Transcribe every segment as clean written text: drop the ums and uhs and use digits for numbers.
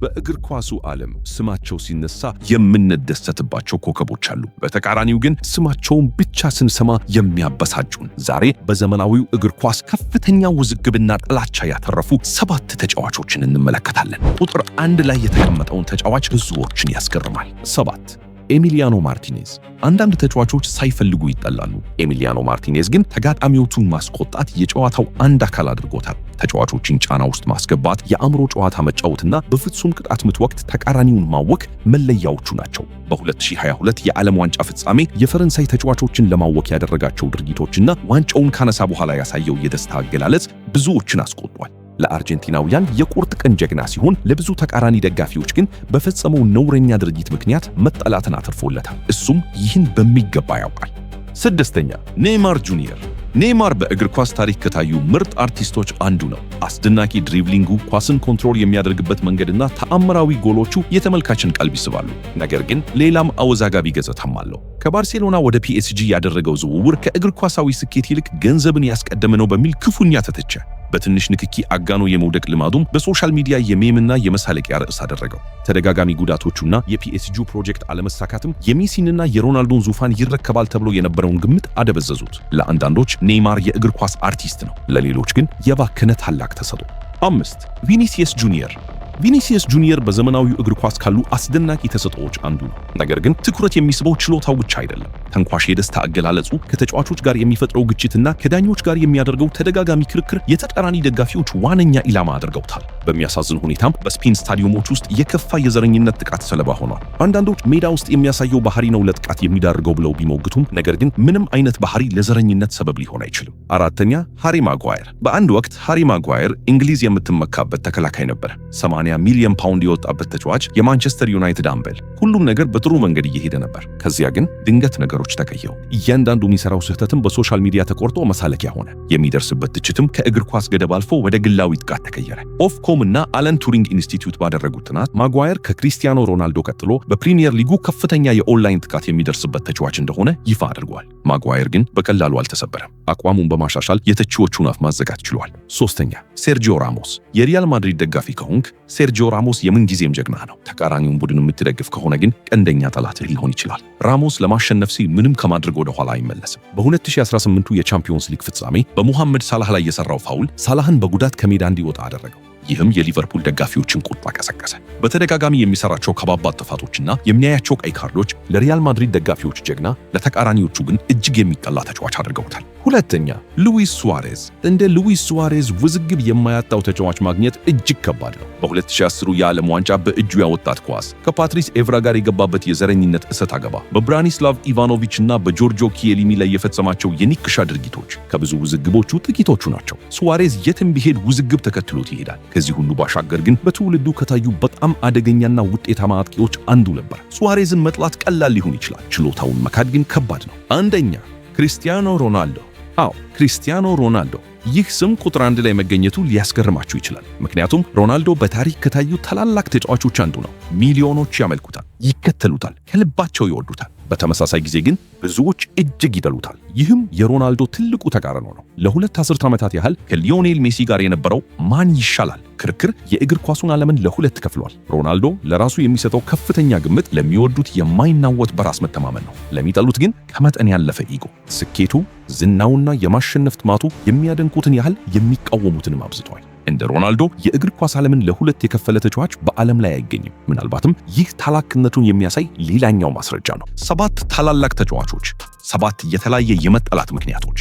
በእግር ኳሱ ዓለም ስማቸው ሲነሳ የምንደሰትባቸው ኮከቦች አሉ። በተቃራኒው ግን ስማቸውን ብቻ ስንሰማ የሚያበሳጩን፣ ዛሬ በዘመናዊው እግር ኳስ ከፍተኛ ውዝግብና ጥላቻ ያተረፉ ሰባት ተጫዋቾችን እንመለከታለን። ቁጥር 1 ላይ የተቀመጠውን ተጫዋች ብዙዎችን ያስገርማል። 7፣ ኤሚሊያኖ ማርቲኔዝ። አንዳንድ ተጫዋቾች ሳይፈልጉ ይጠላሉ። ኤሚሊያኖ ማርቲኔዝ ግን ተጋጣሚዎቹን ማስቆጣት የጨዋታው አንድ አካል አድርጎታል። ተጫዋቾችን ጫና ውስጥ ማስገባት፣ የአእምሮ ጨዋታ መጫወትና በፍጹም ቅጣት ምት ወቅት ተቃራኒውን ማወክ መለያዎቹ ናቸው። በ2022 የዓለም ዋንጫ ፍጻሜ የፈረንሳይ ተጫዋቾችን ለማወክ ያደረጋቸው ድርጊቶችና ዋንጫውን ካነሳ በኋላ ያሳየው የደስታ አገላለጽ ብዙዎችን አስቆጥቷል። ለአርጀንቲናውያን የቁርጥ ቀን ጀግና ሲሆን፣ ለብዙ ተቃራኒ ደጋፊዎች ግን በፈጸመው ነውረኛ ድርጊት ምክንያት መጠላትን አትርፎለታል። እሱም ይህን በሚገባ ያውቃል። ስድስተኛ፣ ኔይማር ጁኒየር። ኔይማር በእግር ኳስ ታሪክ ከታዩ ምርጥ አርቲስቶች አንዱ ነው። አስደናቂ dribbling ኡ፣ ኳስን control የሚያደርግበት መንገድና ተአምራዊ ጎሎቹ የተመልካችን ቀልብ ይስባሉ። ነገር ግን ሌላም አወዛጋቢ ገጽታም አለው። ከባርሴሎና ወደ ፒኤስጂ ያደረገው ዝውውር ከእግር ኳሳዊ ስኬት ይልቅ ገንዘብን ያስቀደመ ነው በሚል ክፉኛ ተተቸ። በትንሽ ንክኪ አጋኖ የመውደቅ ልማዱም በ social media የ meme ና የመሳለቂያ ርዕስ አደረገው። ተደጋጋሚ ጉዳቶቹና የፒኤስጂ ፕሮጀክት አለመሳካትም የሜሲንና የሮናልዶን ዙፋን ይረከባል ተብሎ የነበረውን ግምት አደበዘዙት። ለአንዳንዶች ኔይማር የእግር ኳስ አርቲስት ነው፣ ለሌሎች ግን የባከነ ታላቅ ተሰጥኦ። 5፣ ቪኒሲየስ ጁኒየር። ቪኒሲየስ ጁኒየር በዘመናዊው እግር ኳስ ካሉ አስደናቂ ተሰጥኦዎች አንዱ ነው። ነገር ግን ትኩረት የሚስበው ችሎታው ብቻ አይደለም። ተንኳሽ የደስታ አገላለጹ፣ ከተጫዋቾች ጋር የሚፈጥረው ግጭትና ከዳኞች ጋር የሚያደርገው ተደጋጋሚ ክርክር የተቃራኒ ደጋፊዎች ዋነኛ ኢላማ አድርገውታል። በሚያሳዝን ሁኔታም በስፔን ስታዲየሞች ውስጥ የከፋ የዘረኝነት ጥቃት ሰለባ ሆኗል። አንዳንዶች ሜዳ ውስጥ የሚያሳየው ባህሪ ነው ለጥቃት የሚዳርገው ብለው ቢሞግቱም፣ ነገር ግን ምንም አይነት ባህሪ ለዘረኝነት ሰበብ ሊሆን አይችልም። አራተኛ፣ ሃሪ ማጓየር። በአንድ ወቅት ሃሪ ማጓየር እንግሊዝ የምትመካበት ተከላካይ ነበር። 80 ሚሊዮን ፓውንድ የወጣበት ተጫዋች፣ የማንቸስተር ዩናይትድ አምበል። ሁሉም ነገር በጥሩ መንገድ እየሄደ ነበር። ከዚያ ግን ድንገት ነገሮች ተቀየሩ። እያንዳንዱ የሚሰራው ስህተትም በ social media ተቆርጦ መሳለቂያ ሆነ። የሚደርስበት ትችትም ከእግር ኳስ ገደብ አልፎ ወደ ግላዊ ጥቃት ተቀየረ። ኦፍኮም እና አለን ቱሪንግ ኢንስቲትዩት ባደረጉት ጥናት ማጓየር ከክሪስቲያኖ ሮናልዶ ቀጥሎ በፕሪሚየር ሊጉ ከፍተኛ የኦንላይን ጥቃት የሚደርስበት ተጫዋች እንደሆነ ይፋ አድርጓል። ማጓየር ግን በቀላሉ አልተሰበረም። አቋሙን በማሻሻል የተቺዎቹን አፍ ማዘጋት ችሏል። ሶስተኛ፣ ሴርጂዮ ራሞስ። የሪያል ማድሪድ ደጋፊ ከሆንክ ሴርጂዮ ራሞስ የምንጊዜም ጀግና ነው። ተቃራኒውን ቡድን የምትደግፍ ከሆነ ግን ቀንደኛ ጠላትህ ሊሆን ይችላል። ራሞስ ለማሸነፍ ሲል ምንም ከማድረግ ወደ ኋላ አይመለስም። በ2018 የቻምፒዮንስ ሊግ ፍጻሜ በሙሐመድ ሳላህ ላይ የሰራው foul ሳላህን በጉዳት ከሜዳ እንዲወጣ አደረገው። ይህም የሊቨርፑል ደጋፊዎችን ቁጣ ቀሰቀሰ። በተደጋጋሚ የሚሰራቸው ከባባድ ጥፋቶችና የሚያያቸው ቀይ ካርዶች ለሪያል ማድሪድ ደጋፊዎች ጀግና፣ ለተቃራኒዎቹ ግን እጅግ የሚጠላ ተጫዋች አድርገውታል። ሁለተኛ፣ ሉዊስ ሱዋሬዝ። እንደ ሉዊስ ሱዋሬዝ ውዝግብ የማያጣው ተጫዋች ማግኘት እጅግ ከባድ ነው። በ2010 የዓለም ዋንጫ በእጁ ያወጣት ኳስ፣ ከፓትሪስ ኤቭራ ጋር የገባበት የዘረኝነት እሰጥ አገባ፣ በብራኒስላቭ ኢቫኖቪች እና በጆርጆ ኪየሊኒ ላይ የፈጸማቸው የንክሻ ድርጊቶች ከብዙ ውዝግቦቹ ጥቂቶቹ ናቸው። ሱዋሬዝ የትም ቢሄድ ውዝግብ ተከትሎት ይሄዳል። ከዚህ ሁሉ ባሻገር ግን በትውልዱ ከታዩ በጣም አደገኛና ውጤታማ አጥቂዎች አንዱ ነበር። ሱዋሬዝን መጥላት ቀላል ሊሆን ይችላል፣ ችሎታውን መካድ ግን ከባድ ነው። አንደኛ፣ ክሪስቲያኖ ሮናልዶ። አዎ፣ ክሪስቲያኖ ሮናልዶ። ይህ ስም ቁጥር 1 ላይ መገኘቱ ሊያስገርማችሁ ይችላል። ምክንያቱም ሮናልዶ በታሪክ ከታዩ ታላላቅ ተጫዋቾች አንዱ ነው። ሚሊዮኖች ያመልኩታል፣ ይከተሉታል፣ ከልባቸው ይወዱታል። በተመሳሳይ ጊዜ ግን ብዙዎች እጅግ ይጠሉታል። ይህም የሮናልዶ ትልቁ ተቃርኖ ነው። ለ2 አስርት ዓመታት ያህል ከሊዮኔል ሜሲ ጋር የነበረው ማን ይሻላል ክርክር የእግር ኳሱን ዓለምን ለሁለት ከፍሏል። ሮናልዶ ለራሱ የሚሰጠው ከፍተኛ ግምት ለሚወዱት የማይናወጥ በራስ መተማመን ነው። ለሚጠሉት ግን ከመጠን ያለፈ ego። ስኬቱ፣ ዝናውና የማሸነፍ ጥማቱ የሚያደንቁትን ያህል የሚቃወሙትንም አብዝቷል። እንደ ሮናልዶ የእግር ኳስ ዓለምን ለሁለት የከፈለ ተጫዋች በዓለም ላይ አይገኝም። ምናልባትም ይህ ታላቅነቱን የሚያሳይ ሌላኛው ማስረጃ ነው። ሰባት ታላላቅ ተጫዋቾች፣ ሰባት የተለያየ የመጠላት ምክንያቶች።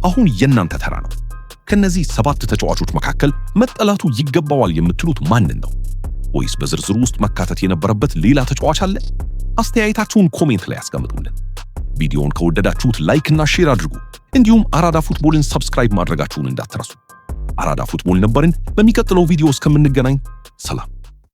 አሁን የእናንተ ተራ ነው። ከነዚህ ሰባት ተጫዋቾች መካከል መጠላቱ ይገባዋል የምትሉት ማንን ነው? ወይስ በዝርዝሩ ውስጥ መካተት የነበረበት ሌላ ተጫዋች አለ? አስተያየታችሁን comment ላይ አስቀምጡልን። ቪዲዮውን ከወደዳችሁት like እና share አድርጉ። እንዲሁም አራዳ ፉትቦልን subscribe ማድረጋችሁን እንዳትረሱ። አራዳ ፉትቦል ነበርን። በሚቀጥለው ቪዲዮ እስከምንገናኝ ሰላም።